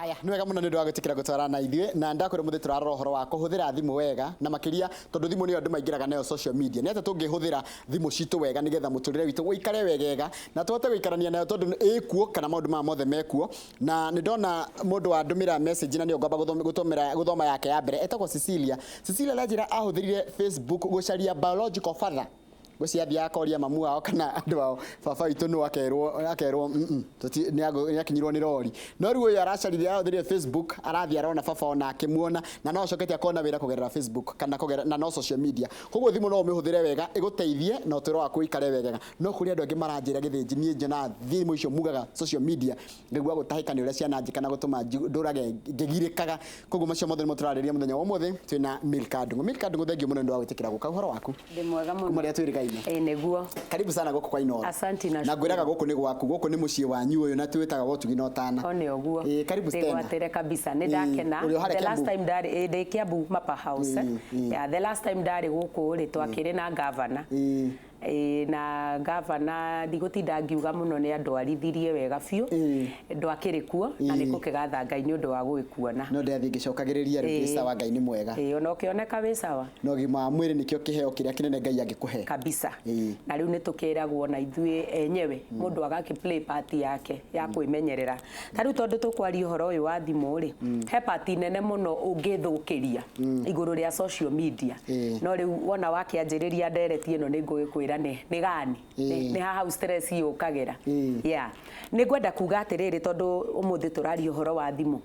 Haya, nĩ wega mũno nĩ ũndũ wa gwĩtĩkĩra gũtwarana na ithuĩ, na ndakwĩra mũthĩ tũrarora ũhoro wa kũhũthĩra thimũ wega, na makĩria tondũ thimũ nĩyo andũ maingĩraga nayo social media. Nĩ atĩa tũngĩhũthĩra thimũ citũ wega nĩgetha mũtũrĩre witũ ũikare wegega na tũhote gũikarania nayo, tondũ ĩkuo kana maũndũ maya mothe mekuo. Na nĩ ndona mũndũ wandũmĩra message na nĩyo ngwamba gũtũmĩra gũthoma yake ya mbere, etagwo Cecilia. Cecilia aranjĩra ahũthĩrire Facebook gũcaria biological father. Ngwĩciria athiaga akoria mamu wao kana andũ ao, baba witũ nũ, akerwo nĩ akinyirwo nĩ rori. No rĩu ũyũ aracaririe, arahũthĩrire Facebook, arathiĩ arona baba ona akĩmuona, na no acokete akona wĩra kũgerera Facebook kana kũgerera na no social media. Koguo thimũ no ũmĩhũthĩre wega ĩgũteithie na ũtũũro waku ũikare wegega. No kũrĩ andũ angĩ maranjĩra gĩthĩnji, niĩ nyonaga thimũ icio mugaga social media, ngaigua gũtahĩka nĩ ũrĩa ciananjĩka na gũtũma ndũrage ngĩgirĩkaga. Koguo macio mothe nĩmo tũrarĩrĩria mũthenya wa ũmũthĩ twĩna Milka Ndung'u. Milka Ndung'u, thengiũ mũno nĩ ũndũ wa gwĩtĩkĩra gũka. Ũhoro waku? Ndĩ mwega mũno. Kuma rĩrĩa twĩrĩgaine. Ĩĩ nĩguo. Karibu sana gũkũ kwa Inooro. Asanti na Na ngwĩraga gũkũ nĩ gwaku, gũkũ nĩ mũciĩ wanyu ũyũ na twĩtaga wa ũtugi na ũtana. O nĩ ũguo. Ĩĩ karibu tena. Ndĩgwatĩre kabisa. Nĩ ndakena. Ũrĩ o harĩa The last Kiambu? time ndarĩ, ĩĩ ndĩ Kiambu Mapa House. Ĩĩ, ĩĩ. Yeah, the last time ndarĩ gũkũ rĩ, twakĩrĩ na governor. Ĩĩ. Ĩĩ na gavana ndigũtinda ngiuga mũno nĩ andwarithirie wega biũ. Ndwakĩrĩ kuo na nĩ ngũkĩgatha Ngai nĩ ũndũ wa gũgĩkuona. No ndĩrathiĩ ngĩcokagĩrĩria rĩu ndĩ sawa, Ngai nĩ mwega. Ĩĩ ona ũkĩoneka wĩ sawa. Na ũgima wa mwĩrĩ nĩkĩo kĩheo kĩrĩa kĩnene Ngai angĩkũhe. Kabisa. Ĩĩ. Na rĩu nĩ tũkĩragwo na ithuĩ enyewe mũndũ agakĩ play part yake ya kwĩmenyerera. Ta rĩu tondũ tũkwaria ũhoro ũyũ wa thimũ rĩ, he part nene mũno ũngĩthũkĩria igũrũ rĩa social media. No rĩu wona wakĩanjĩrĩria ndereti ĩno nĩ ngũgĩkwĩra nĩ gani, nĩ ha hau stress yũkagĩra. Yeah. Nĩ ngwenda kuga atĩrĩrĩ, tondũ ũmũthĩ tũraria ũhoro wa thimũ.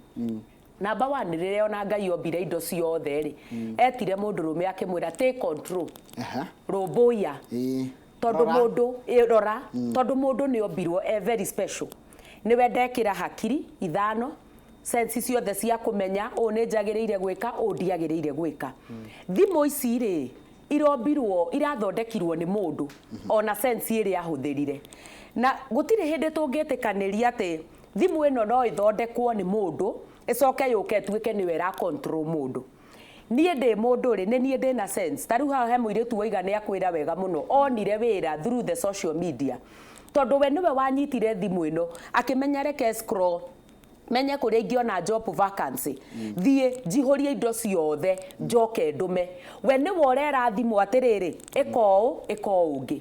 Number one, rĩrĩa ona Ngai ombire indo ciothe rĩ, etire mũndũrũme akĩmwĩra take control. Rũmbũiya. Tondũ Rora. Mũndũ rora, tondũ mũndũ nĩ ombirwo e very special. Nĩwe ndekĩra hakiri ithano, sense ciothe cia kũmenya ũũ nĩ njagĩrĩire gwĩka, ũũ ndiagĩrĩire gwĩka. Thimũ ici rĩ, irombirwo, irathondekirwo nĩ mũndũ ona sense ĩrĩa ahũthĩrire. Na gũtirĩ hĩndĩ tũngĩtĩkanĩria atĩ thimũ ĩno no ĩthondekwo nĩ mũndũ ĩcoke yũke ĩtuĩke nĩyo ĩra control mũndũ. Niĩ ndĩ mũndũ rĩ, nĩ niĩ ndĩna sense. Ta rĩu haha he mũirĩtu waiga nĩ akwĩra wega mũno, onire wĩra through the social media. Tondũ we nĩwe wanyitire thimũ ĩno, akĩmenya reke scroll, menye kũrĩa ingĩona job vacancy, thiĩ njihũrie indo ciothe, njoke ndũme. We nĩwe ũrera thimũ atĩrĩrĩ, ĩka ũũ, ĩka ũũ ũngĩ.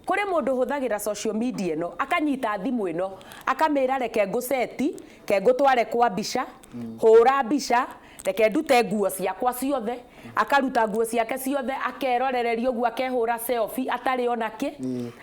Kũrĩ mũndũ ũhũthagĩra social media ĩno, akanyita thimũ ĩno, akamĩra reke ngũceti, ke ngũtware kwa mbica, hũra mbica, reke ndute nguo ciakwa ciothe. Akaruta nguo ciake ciothe, akerorereria ũguo, akehũra selfie atarĩ ona kĩ,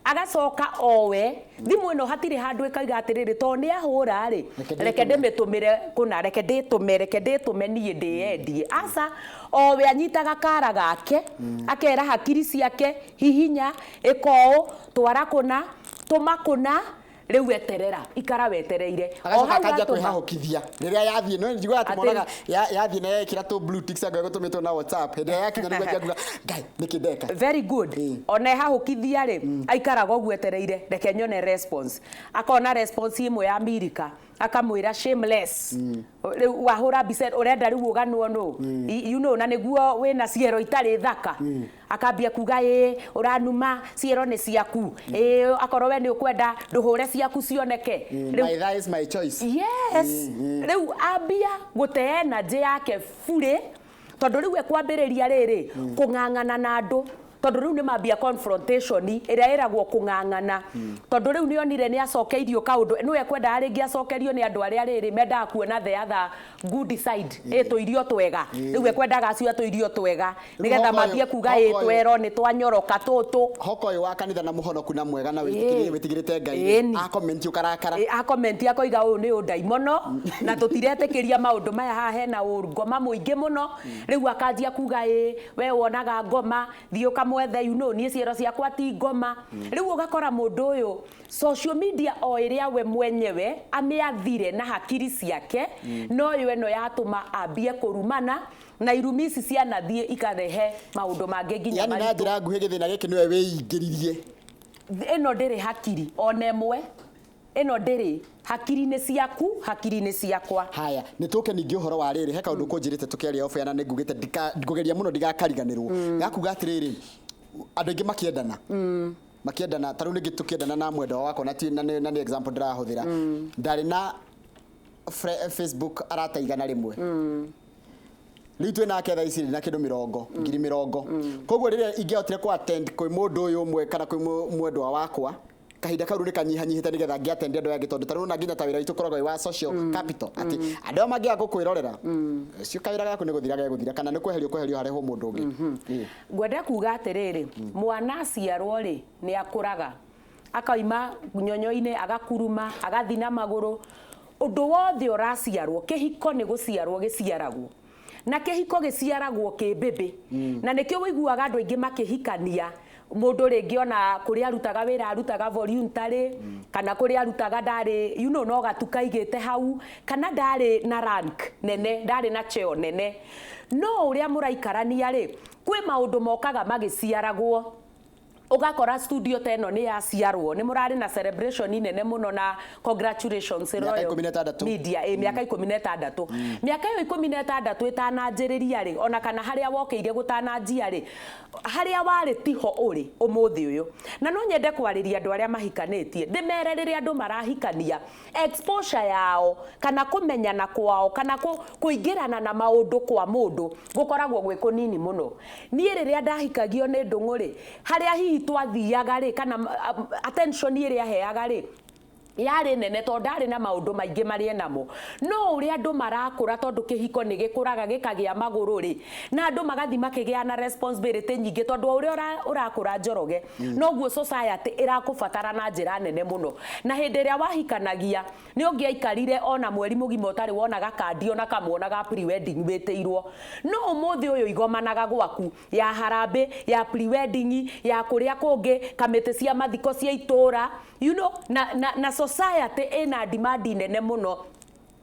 agacoka owe thimũ ĩno hatirĩ handũ ĩkaiga atĩrĩrĩ, tondũ nĩ ahũra rĩ, reke ndĩmĩtũmĩre kũna, reke ndĩtũme, reke ndĩtũme niĩ ndĩyendie. Aca, owe anyitaga kara gake, akera hakiri ciake, hihinya, ĩka ũũ, twara kũna, tũma kũna, rĩu eterera, ikara wetereire. O Agacoka hau akanjia atũma. Kwĩhahũkithia rĩrĩa yathiĩ, no njiguaga atĩ Atĩ- monaga yathiĩ na yekĩra tũ blue ticks anga ĩgũtũmĩtwo na WhatsApp, hĩndĩ ĩrĩa yakinya nĩguo anjia kuga, "Ngai, nĩkĩ ndeka?" Very good. Ona ehahũkithia rĩ, aikaraga ũguo etereire, reke nyone response. Akona response ĩmwe ya Milika, akamwĩra shameless, rĩu wahũra mbica ũrenda rĩu ũganwo nũ, na nĩguo wĩna ciero itarĩ thaka. Akambia kuga, ĩĩ ũranuma, ciero nĩ ciaku, ĩĩ akorwo we nĩ ũkwenda ndũhũre ciaku cioneke. Rĩu My that is my choice. Yes, rĩu ambia gũte energy yake burĩ, tondũ rĩu ekwambĩrĩria rĩrĩ kũng'ang'ana na andũ, tondũ rĩu nĩ mambia confrontation ĩrĩa ĩragwo kũng'ang'ana, tondũ rĩu nĩ onire nĩ acokeirio kaũndũ, nĩwe ekwendaga rĩngĩ acokerio nĩ andũ arĩa rĩrĩ mendaga kuona the other good side, ĩ tũirio twega. Rĩu ekwendaga acio a tũirio twega nĩgetha mambie kuga ĩ twero nĩ twanyoroka tũtũ. Hoka ũyũ wa kanitha na mũhonoku na mwega na wĩtigĩrĩte Ngai Ĩni. A comment ũkarakara. Ĩ, a-comment akoiga ũyũ nĩ ũndaimono na tũtiretĩkĩria maũndũ maya, haha hena ũngoma mũingĩ mũno. Rĩu akanjia kuga, ĩ we wonaga ngoma, thiĩ ũkamwethe, niĩ ciero ciakwa ti ngoma. Rĩu ũgakora mũndũ ũyũ social media o ĩrĩa we mwenyewe amĩathire na hakiri ciake, noyo ĩno yatũma ambie kũrumana, na irumi ici cianathiĩ ikarehe maũndũ mangĩ nginya Yani na maritũ. Njĩra nguhĩ, gĩthĩna gĩkĩ nĩwe wĩingĩririe. Ĩno ndĩrĩ hakiri ona ĩmwe, ĩno ndĩrĩ hakiri, nĩ ciaku, hakiri nĩ ciakwa. Haya, nĩ tũke ningĩ ũhoro wa rĩrĩ, he kaũndũ kũnjĩrĩte tũkĩaria off air na nĩ ngugĩte ngũgeria mũno ndigakariganĩrwo, gakuga atĩrĩrĩ, andũ aingĩ makĩendana, ta rĩu ningĩ tũkĩendana na mwendwa wakwa, na ti na nĩ example ndĩrahũthĩra, ndarĩ na Facebook arata 100. Rĩu twĩ nake thaa ici na kĩndũ mĩrongo ngiri mĩrongo. Koguo rĩrĩa ingĩahotire kũ attend kwĩ mũndũ ũyũ ũmwe kana kwĩ mwendwa wakwa, kahinda kau rĩu nĩ kanyihanyihĩte nĩgetha ngĩattend andũ aya angĩ, tondũ ta rĩu ona nginya ta wĩra witũ ũkoragwo wĩ wa social capital, atĩ andũ aya mangĩaga gũkwĩrorera, ũcio kawĩra gaku nĩ gũthira gegũthira kana nĩ kweherio kweherio harehwo mũndũ ũngĩ. Ngwenda kuga atĩrĩrĩ, mwana aciarwo rĩ, nĩ akũraga, akaima nyonyo-inĩ, agakuruma, agathi na magũrũ. Ũndũ wothe ũraciarwo, kĩhiko nĩ gũciarwo gĩciaragwo, na kĩhiko gĩciaragwo kĩ mbĩmbĩ, na nĩkĩo wĩiguaga andũ aingĩ makĩhikania. Mũndũ rĩngĩ ona kũrĩa arutaga wĩra arutaga voluntary, kana kũrĩa arutaga ndarĩ no gatuka aigĩte hau, kana ndarĩ na rank nene, ndarĩ na cheo nene. No ũrĩa mũraikarania rĩ, kwĩ maũndũ mokaga magĩciaragwo. Ũgakora studio ta ĩno nĩ yaciarwo, nĩ mũrarĩ na celebration nene mũno, na congratulations. Mĩaka Royal 16. Media, ĩ mĩaka 16. Mĩaka ĩyo 16 ĩtananjĩrĩria rĩ, ona kana harĩa wokĩire gũtananjia rĩ, harĩa warĩ tiho ũrĩ ũmũthĩ ũyũ. Na no nyende kwarĩria andũ arĩa mahikanĩtie, ndĩmere rĩrĩa andũ marahikania, exposure yao kana kũmenyana kwao kana kũingĩrana na maũndũ kwa mũndũ gũkoragwo gwĩ kũnini mũno. Niĩ rĩrĩa ndahikagio nĩ Ndũng'ũ rĩ, harĩa hihi twathiaga rĩ, kana attention ĩrĩa aheaga rĩ, yarĩ nene tondũ ndarĩ na maũndũ maingĩ marĩ namo. No ũrĩa andũ marakũra, tondũ kĩhiko nĩ gĩkũraga gĩkagĩa magũrũ rĩ, na andũ magathi makĩgĩa na responsibility nyingĩ, tondũ o ũrĩa ũrakũra, Njoroge, noguo society ĩrakũbatara na njĩra nene mũno. Na hĩndĩ ĩrĩa wahikanagia, nĩ ũngĩaikarire ona mweri mũgima ũtarĩ wona gakandi ona kamwe ona ga pre-wedding wĩtĩirwo. No ũmũthĩ ũyũ igomanaga gwaku ya harambĩ, ya pre-wedding, ya kũrĩa kũngĩ, kamĩtĩ cia mathiko cia itũra, na society ĩna demand nene mũno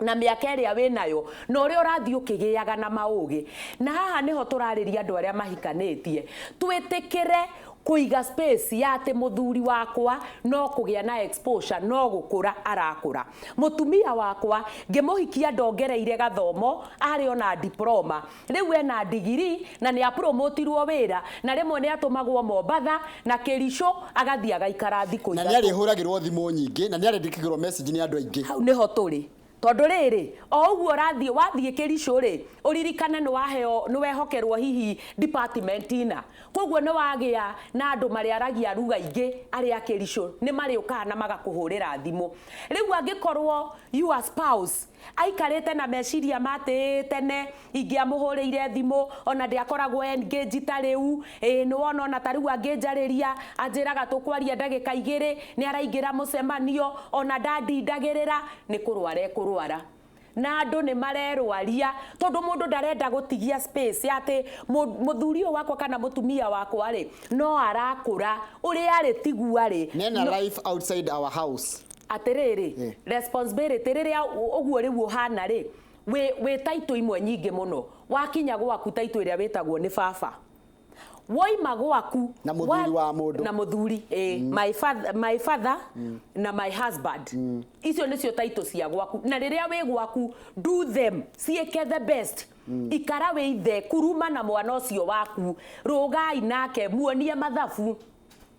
na mĩaka ĩrĩa wĩnayo na ũrĩa ũrathiĩ ũkĩgĩaga na maũgĩ. Na haha nĩho tũrarĩria andũ arĩa mahikanĩtie, twĩtĩkĩre kũiga space ya atĩ mũthuri wakwa no kũgĩa na exposure, no gũkũra arakũra. Mũtumia wakwa ngĩmũhikia ndongereire gathomo, arĩ ona diploma, rĩu ena digiri na nĩ apromotirwo wĩra, na rĩmwe nĩ atũmagwo Mombatha na Kĩricũ, agathiĩ agaikara thikũ Na 3. nĩ arĩhũragĩrwo thimũ nyingĩ na nĩ arĩndĩkagĩrwo message nĩ andũ aingĩ. Hau nĩho tũrĩ, tondũ rĩrĩ, o ũguo ũrathiĩ wathiĩ Kĩricũ rĩ, ũririkane nĩ waheo, nĩ wehokerwo hihi department ina, koguo nĩ wagĩa na andũ marĩaragia ruga ingĩ arĩa a Kĩricũ, nĩ marĩũkaga na magakũhũrĩra thimũ. Rĩu angĩkorwo your spouse aikarĩte na meciria ma atĩ tene ingĩamũhũrĩire thimũ ona ndĩakoragwo engaged ta rĩu, ĩ nĩ wona ona ta rĩu angĩnjarĩria anjĩraga tũkwaria ndagĩka 2, nĩ araingĩra mũcemanio, ona ndandindagĩrĩra, nĩ kũrwara ekũrwara. Na andũ nĩ marerwaria tondũ mũndũ ndarenda gũtigia space ya atĩ mũthuri ũyũ wakwa kana mũtumia wakwa rĩ, no arakũra, ũrĩa arĩ tiguo arĩ. Nena life outside our house. Atĩrĩrĩ, responsibility rĩrĩa ũguo rĩu ũhana rĩ, wĩ taitũ imwe nyingĩ mũno. Wakinya gwaku, taitũ ĩrĩa wĩtagwo nĩ baba, woima gwaku Na mũthuri wa mũndũ. Na mũthuri, ĩ, my father na my husband, icio nĩcio taitũ cia gwaku. Na rĩrĩa wĩ gwaku, do them, ciĩke the best. Ikara wĩ ithe, kuruma na mwana ũcio waku, rũgai nake, muonie mathabu.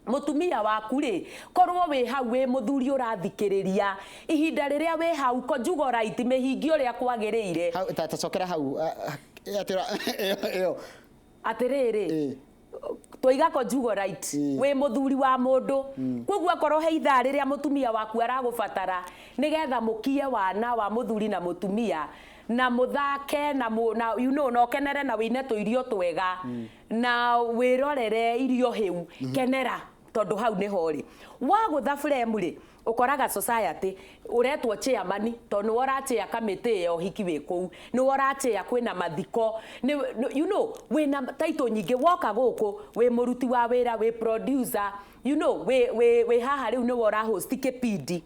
Mutumia waku rĩ, korwo wĩ hau wĩ mũthuri ũrathikĩrĩria, ihinda rĩrĩa wĩ hau, conjugal right mĩhingi ũrĩa kwagĩrĩire. Hau ta cokera hau, atĩ ĩyo. Atĩrĩrĩ, twaiga conjugal right, wĩ mũthuri wa mũndũ, koguo akorwo he ithaa rĩrĩa mũtumia waku aragũbatara nĩgetha mũkie wana wa mũthuri na mũtumia na mũthake na, na, na ũkenere na wĩine tũirio twega na wĩrorere irio hĩu, kenera, tondũ hau nĩho rĩ wagũtha frame rĩ, ũkoraga society ũretwo chairman, tondũ nĩwe ũrachĩa kamĩtĩ ya ũhiki wĩ kũu, nĩwe ũrachĩa kwĩna mathiko, wĩna title nyingĩ. Woka gũkũ wĩ mũruti wa wĩra, wĩ producer, wĩ haha rĩu nĩwe ũrahost kĩpindi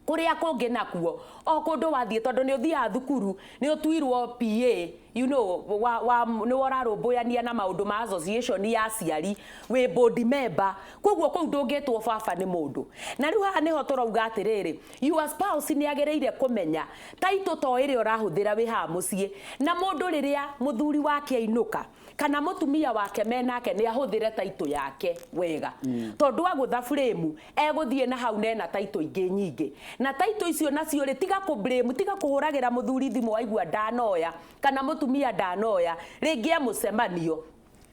kũrĩa kũngĩ nakuo o kũndũ wathiĩ, tondũ nĩ ũthiaga thukuru, nĩ ũtuirwo PA. you know, wa, wa, nĩ ũrarũmbũyania na maũndũ ma association ya aciari, wĩ board member, koguo kũu ndũngĩtwo baba nĩ mũndũ. Na rĩu haha nĩho tũrauga atĩrĩrĩ, your spouse nĩ agĩrĩire kũmenya taitũ to ĩrĩa ũrahũthĩra wĩ haha mũciĩ, na mũndũ rĩrĩa mũthuri wake ainũka kana mũtumia wake menake, nĩ ahũthĩre taitũ yake wega, tondũ agũtha frame egũthiĩ na hau nena taitũ ingĩ nyingĩ, na taitũ icio nacio rĩ, tiga kũ blame, tiga kũhũragĩra mũthuri thimũ waigua ndanoya kana mũtumia ndanoya. Rĩngĩ e mũcemanio,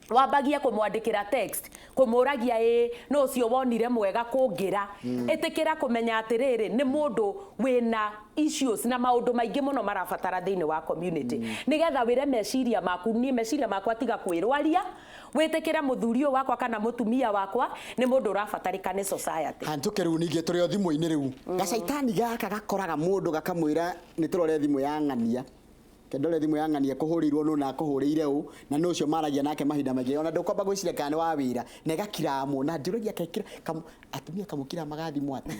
wambagia kũmwandĩkĩra text kũmũragia, ĩ no ũcio wonire mwega kũngĩra. Ĩtĩkĩra kũmenya atĩrĩrĩ, nĩ mũndũ wĩna issues na maũndũ maingĩ mũno marabatara thĩinĩ wa community, nĩgetha wĩre meciria maku, niĩ meciria makwa tiga kwĩrwaria, wĩtĩkĩre mũthuri ũyũ wakwa kana mũtumia wakwa nĩ mũndũ ũrabatarĩka nĩ society. Hanjũke rĩu ningĩ tũrĩ o thimũ-inĩ. Rĩu gacaitani gaka gakoraga mũndũ gakamwĩra, nĩ tũrore thimũ ya ng'ania, kendore thimũ ya ng'ania kũhũrĩirwo nũ na akũhũrĩire ũ, na nũ ũcio maragia nake mahinda maingĩ, ona ndũkwamba gwĩciria kana nĩ wa wĩra, na ĩgakiramwo na njũragia kekĩra atumia kamũkira magathimwo atĩa,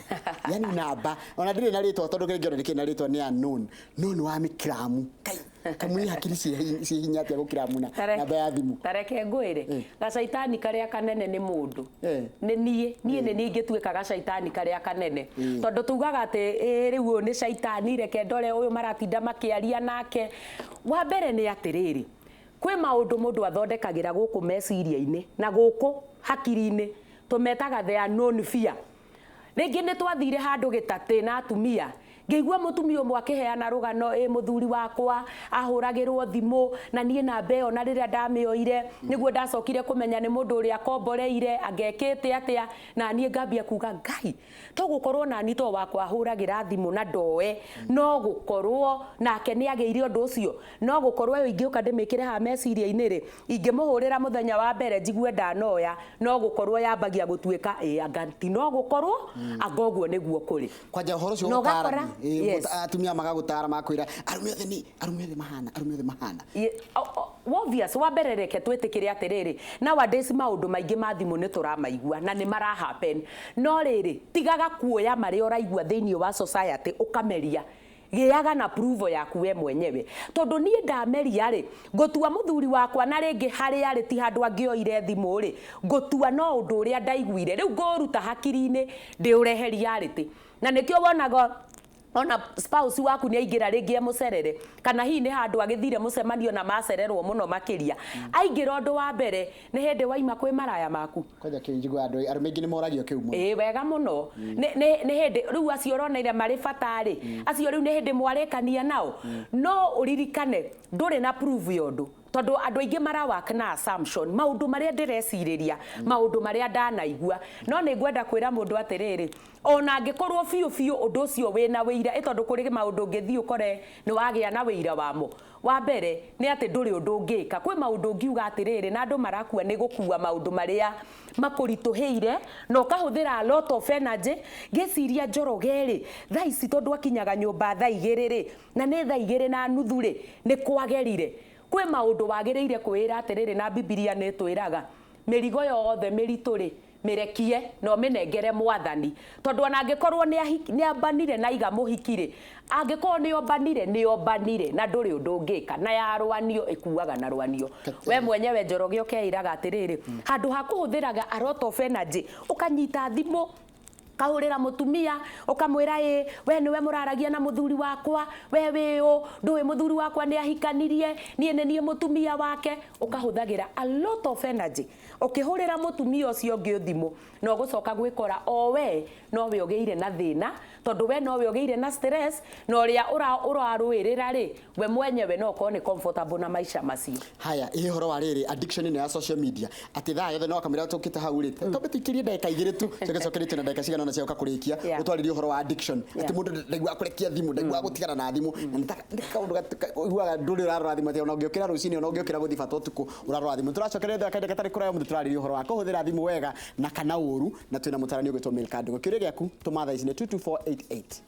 yani namba ona ndĩrĩ na rĩtwa, tondũ kĩngĩ ona ndĩkĩrĩ na rĩtwa, nĩ unknown, no nĩ wa mĩkiramu. Kai kamũi hakiri ciĩ hinya atĩa gũkiramu na namba ya thimũ? Tareke ngwĩre, gacaitani karĩa kanene nĩ mũndũ. Nĩ niĩ nĩ niĩ ingĩtuĩka gacaitani karĩa kanene, tondũ tugaga atĩ ĩ rĩu ũyũ nĩ caitani, reke ndore ũyũ maratinda makĩaria nake. Wa mbere nĩ atĩrĩrĩ, kwĩ maũndũ mũndũ athondekagĩra gũkũ meciria-inĩ na gũkũ hakiri-inĩ, tũmetaga the unknown fear. Rĩngĩ nĩ twathire handũ gĩtatĩ na atumia, ngĩigua mũtumia ũmwe akĩheana rũgano, ĩ mũthuri wakwa ahũragĩrwo thimũ na niĩ namba ĩyo, na rĩrĩa ndamĩoire nĩguo ndacokire kũmenya nĩ mũndũ ũrĩa akomboreire, angekĩte atĩa. Na niĩ ngambia kuga, Ngai, to gũkorwo nani to wakwa ahũragĩra thimũ na ndoe, no gũkorwo nake nĩ agĩire ũndũ ũcio, no gũkorwo ĩyo ingĩũka ndĩmĩkĩre haha meciria-inĩ rĩ, ingĩmũhũrĩra mũthenya wa mbere njigue ndanoya, no gũkorwo yambagia gũtuĩka ĩ anga ti, no gũkorwo anga ũguo nĩguo kũrĩ. Kwanja ũhoro ũcio Na gũtarani. Ũgakora, yes. Atumia magagũtara, makwĩra arũme othe nĩ arũme othe mahana, arũme othe mahana. Obvious. Wa mbere, reke twĩtĩkĩre atĩrĩrĩ, nowadays maũndũ maingĩ ma thimũ nĩ tũramaigua na nĩ mara happen, no rĩrĩ, tigaga kuoya marĩa ũraigua thĩinĩ wa society ũkameria. Gĩaga na approval yaku we mwenyewe, tondũ niĩ ndameria rĩ, ngũtua mũthuri wakwa na rĩngĩ harĩa arĩ ti handũ angĩoire thimũ rĩ, ngũtua no ũndũ ũrĩa ndaiguire. Rĩu ngũũruta hakiri-inĩ ndĩũrehe reality, na nĩkĩo wonaga ona spouse waku nĩ aingĩra rĩngĩ emũcerere, kana hihi nĩ handũ agĩthire mũcemanio na macererwo mũno makĩria, aingĩra, ũndũ wa mbere nĩ hĩndĩ waima kwĩ maraya maku. Kwanja kĩu njiguaga andũ arũme aingĩ nĩ moragio kĩu mũno. Ĩĩ, wega mũno. Nĩ hĩndĩ rĩu acio ũronaire marĩ bata rĩ, acio rĩu nĩ hĩndĩ mwarĩkania nao. No ũririkane ndũrĩ na proof ya ũndũ, tondũ andũ aingĩ marawak na assumption, maũndũ marĩa ndĩrecirĩria, maũndũ marĩa ndanaigua. No nĩ ngwenda kwĩra mũndũ atĩrĩrĩ, ona angĩkorwo biũ biũ ũndũ ũcio wĩna wĩira, ĩ tondũ kũrĩ maũndũ ũngĩthiĩ ũkore nĩ wagĩa na wĩira wamo. Wa mbere nĩ atĩ ndũrĩ ũndũ ũngĩka. Kwĩ maũndũ ũngiuga atĩrĩrĩ, na andũ marakua nĩ gũkua maũndũ marĩa makũritũhĩire na ũkahũthĩra a lot of energy. Ngĩciria Njoroge rĩ, thaa ici tondũ akinyaga nyũmba thaa 2 rĩ, na nĩ thaa 2:30 rĩ, nĩ kwagerire. Kwĩ maũndũ wagĩrĩire kwĩra atĩrĩrĩ, na Bibilia nĩ ĩtwĩraga mĩrigo yothe mĩritũ rĩ, mĩrekie na ũmĩnengere Mwathani, tondũ ona angĩkorwo nĩ ambanire na iga mũhiki rĩ, angĩkorwo nĩ ombanire, nĩ ombanire, na ndũrĩ ũndũ ũngĩka, na ya rwanio ĩkuaga na rwanio. We mwenyewe Njoroge ũkeĩraga atĩrĩrĩ, handũ ha kũhũthĩraga a lot of energy ũkanyita thimũ kahũrĩra mũtumia ũkamwĩra, ĩ we nĩwe mũraragia na mũthuri wakwa, we wĩ ũ, ndũĩ mũthuri wakwa nĩ ahikanirie, niĩ nĩ niĩ mũtumia wake, ũkahũthagĩra a lot of energy ũkĩhũrĩra mũtumia ũcio ũngĩ thimũ, na ũgũcoka gwĩkora o we nowe ũgĩire na thĩna, tondũ we nowe ũgĩire na stress, na ũrĩa ũrarũĩrĩra rĩ, we mwenyewe no ũkorwo nĩ comfortable na maica macio. Haya, ĩ ũhoro wa rĩrĩ, addiction ĩno ya social media, atĩ thaa yothe no akamĩra tũkĩte hau rĩ, twambe tũikĩrie ndagĩka 2 tu, coke cokerĩtio na ndagĩka cigana ũna cia gũka kũrĩkia. Ũtwarĩrie ũhoro wa addiction, atĩ mũndũ ndaiguaga kũrekia thimũ, ndaiguaga gũtigana na thimũ, na nĩ kaũndũ ũiguaga ndũrĩ ũrarora thimũ, atĩ ona ũngĩũkĩra rũcinĩ, ona ũngĩũkĩra gũthiĩ bata ũtukũ, ũrarora thimũ. Tũracokeria thutha kahinda gatarĩ kũraya. Mũthĩ tũrarĩria ũhoro wa kũhũthĩra thimũ wega na kana ũru, na twĩna mũtarani ũgwĩtwo Milka Ndũng'ũ. Kĩũria gĩaku tũma thaa ici nĩ 22488.